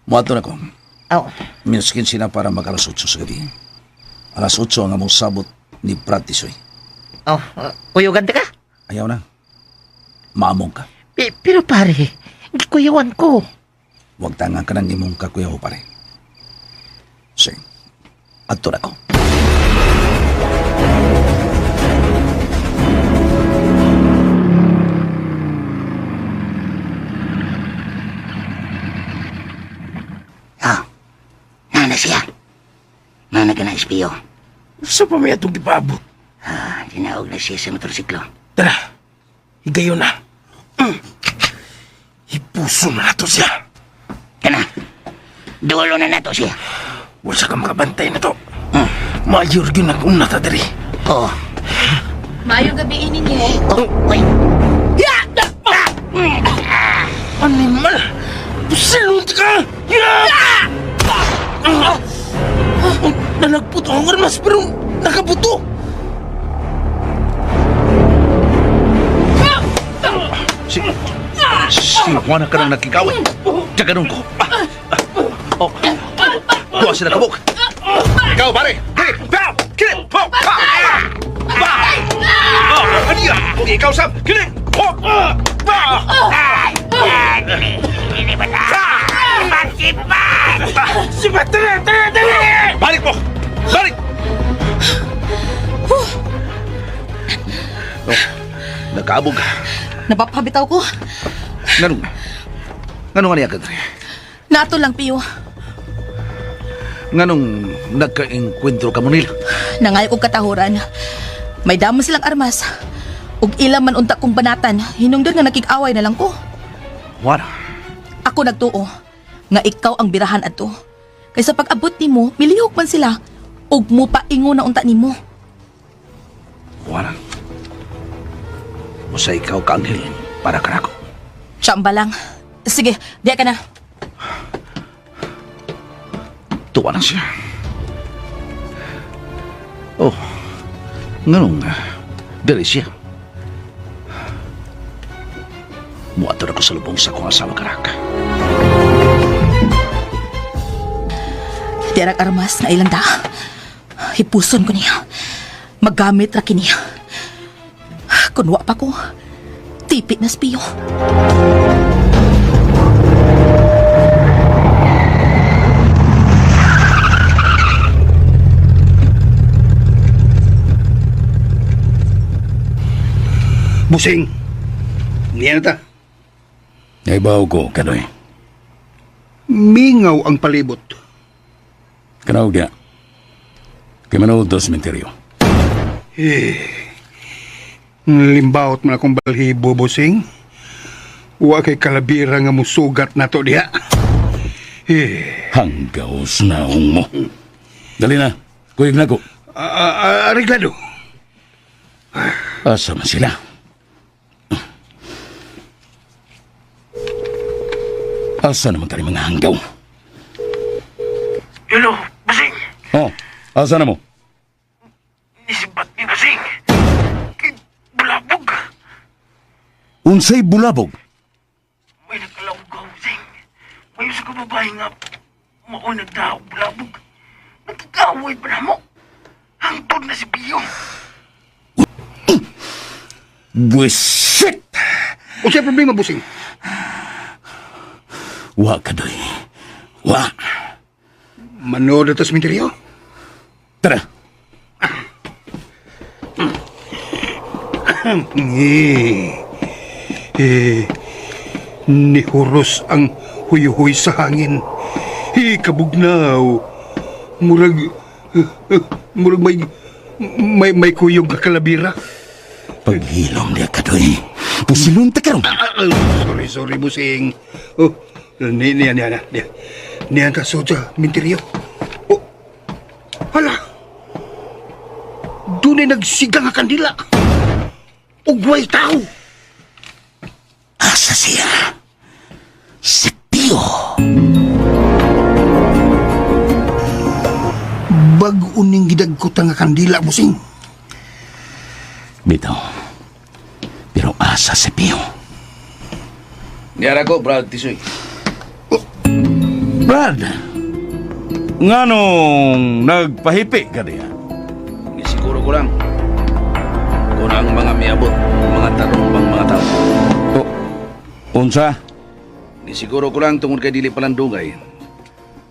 Moadto na ko.
Aw,
Minus 15 na para mag alas 8 sa gabi. Alas 8 ang among sabot ni Pratisoy.
oh, kuyugan ta ka.
Ayaw na. Maamong ka.
Pero pare, gikuyawan ko.
Huwag tangan ka ng imong kakuyaw pare. Sige. Adto na ko.
Pio.
Sa pa may atong gipaabot?
Ah, tinaog na siya sa motorsiklo.
Tara, higayon na. Ipuso na nato siya.
Kana, dulo na nato siya.
Wala ka makabantay na to. Mayor yun ang una ta diri.
Oo.
Maayong gabi ninyo.
Oh, uy.
Animal! Pusilon ka! Yeah! Ah! Nalagpot ang armas pero nakabuto!
Si... Si Juana ka nang nakikaway. Kaganon ko. Ah, ah, oh. Duha sila kabuk. Ikaw, pare. Kini, pa! Kini, pa! Pa! Pa! Oh, ano yan? Ikaw, Sam. Kini! Oh! Pa!
Sibat! Tara! Tara! Tara!
Balik mo! Balik! Oh, nakaabog.
Napapabitaw ko.
Nganong? Nganong nga niya ka diri?
Nato lang, Pio.
Nganong nagka-enkwentro ka mo nila?
Nangayo kog katahuran. May damo silang armas. Ug ila man unta kong banatan, hinungdan nga nakig-away na lang ko.
Juana,
Ako nagtuo nga ikaw ang birahan adto. Kaysa pag-abot nimo, milihok man sila ug mupaingon na unta nimo.
Juana. Usa ikaw ka anghel para kanako.
Tsamba lang. Sige, diya ka na.
Tuwa na siya. Oh, nganong diri siya. Muadto na ko sa lubong sa akong asawa karak.
Diya armas na ilang da. Hipuson ko niya. Magamit ra kini. Kunwa pa ko. Tipit na spiyo.
Busing. Niya na ta.
Naibaw ko, Kadoy.
Mingaw ang palibot.
Kanaog diya. Kay manood to sementeryo.
Eh, Limbaot man akong balhibo, busing. Wa kay kalabira nga musugat na to diha. Eh,
Hanggaos naong mo. Dali na. Kuyog na ko.
areglado.
Asa man sila? Asa naman kani mga hanggaw?
Hello, Busing!
Oh, asa na mo?
Nisibat ni Busing! Kay bulabog!
Unsay bulabog?
May nakalawgaw, Busing! May usa ka babae nga maoy nagdaog bulabog. Nagkakaaway pa na mo! Hangtod na si Pio!
Buisit!
Unsay problema, busing?
Wa kadoy. Wa.
Manood na to sa sementeryo.
Tara.
Eh, eh, nihuros ang huyuhoy sa hangin. Eh, kabugnaw. Murag, murag may kuyog nga kalabira.
Paghilom niya kadoy. Pusilon ta karon.
Ah, ah, sorry, sorry, busing. Oh, ni, niya, niya, niya. Niya ka soja, minteryo. Oh, hala. Doon ay nagsigang ang kandila. Ugway tao.
Asa siya? Si Pio.
Bag-o ning gidagkot nga kandila, busing.
Bitaw. Pero asa si Pio?
Niyara ko, Brad Tisoy.
Brad, nganong nagpahipi ka diya?
Siguro ko lang kung ang mga miabot, mga tarong bang mga tao.
O, unsa?
Nisiguro ko lang tungod kay dili palandungay.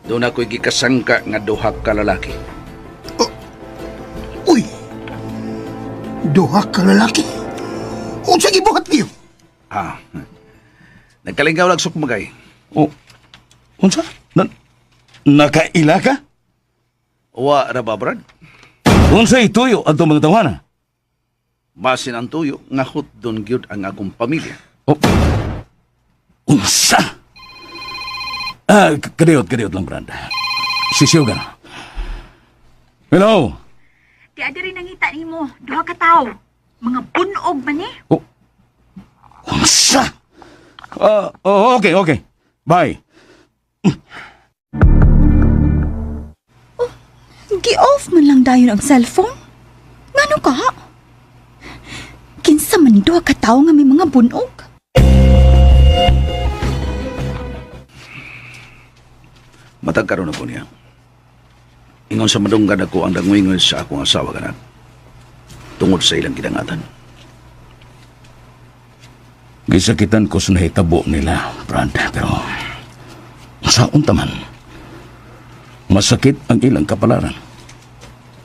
Doon ako'y gikasangka nga duha ka lalaki.
Uy! Duha ka lalaki. Unsa gibuhat niyo?
Ah. Nagkalingkaw lang sukmagay.
O, unsa? Na, nakaila ka?
Wa ra ba, Brad?
Unsay tuyo adto mga tawana?
Basin ang tuyo, nga hutdon gyud ang akong pamilya.
Oh. Unsa? Ah, kadiyot, kadiyot lang, Brad. Si Sugar. Hello?
Di adiri nangita nimo, duha ka tawo. Mga bunog man eh.
Oh. Unsa? Ah, oh, okay, okay. Bye.
Gi-off man lang dayon ang cellphone. Ngano ka? Kinsa man ni duha ka tawo nga may mga bunog?
Matag karon ako niya. Ingon sa madunggan ako ang danguingoy sa akong asawa kanak. Tungod sa ilang gidangatan.
Gisakitan ko sa nahitabo nila, Brad. Pero sa unta man, masakit ang ilang kapalaran.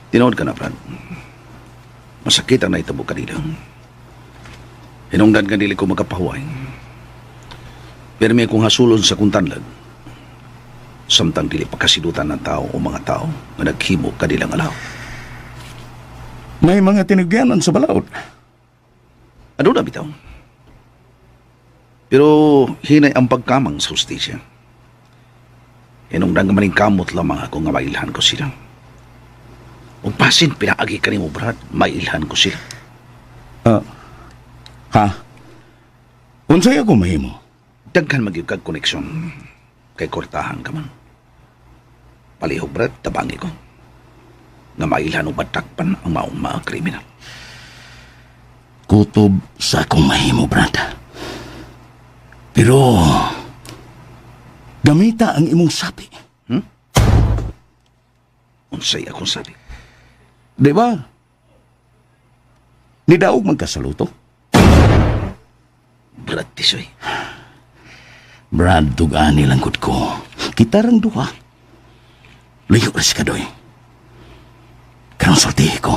Tinuod ka na, Brad. Masakit ang naitabo kanila. Hinungdan ka dili ko makapahuway. Pero may kong hasulon sa kuntanlag. Samtang dili pagkasidutan ng tao o mga tao nga naghimo kanilang alaw.
May mga tinugyanan sa balaod.
Ano na bitaw? Pero hinay ang pagkamang sa hustisya. Hinungdan ka maning kamot lamang ako nga mailhan ko sila. Ug pasin pinaagi ka nimo, Brad, mailhan ko sila.
Ah, ha? Unsay ako mahimo?
Daghan magyud kag koneksyon. Kay kortahan ka man. Palihog, Brad, tabangi ko. Nga mailhan og matakpan ang maong mga kriminal.
Kutob sa akong mahimo, Brad. Pero gamita ang imong sapi.
Unsay akong sabi.
Di ba? Nidaog man ka sa luto.
Brad Tisoy,
Brad, tugani lang gud ko. Kita rang duha. Layo ra si Kadoy. Karon sultihi ko.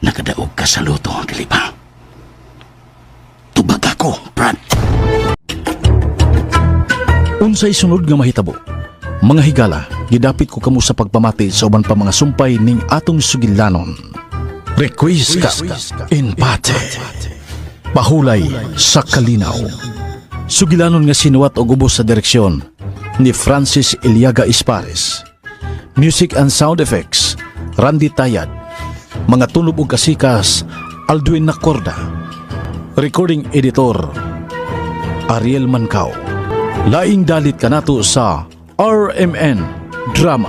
Nakadaog ka sa luto, dili ba? Tubag ako, Brad.
Unsay sunod nga mahitabo? Mga higala, gidapit ko kamo sa pagpamati sa uban pa mga sumpay ning atong sugilanon. Requiescat in pate. Pahulay sa kalinaw. Sugilanon nga sinuwat og ubos sa direksyon ni Francis Iliaga Ispares. Music and sound effects, Randy Tayad. Mga tunob ug kasikas, Aldwin Nacorda. Recording editor, Ariel Mancao. Laing dalit kanato sa RMN Drama.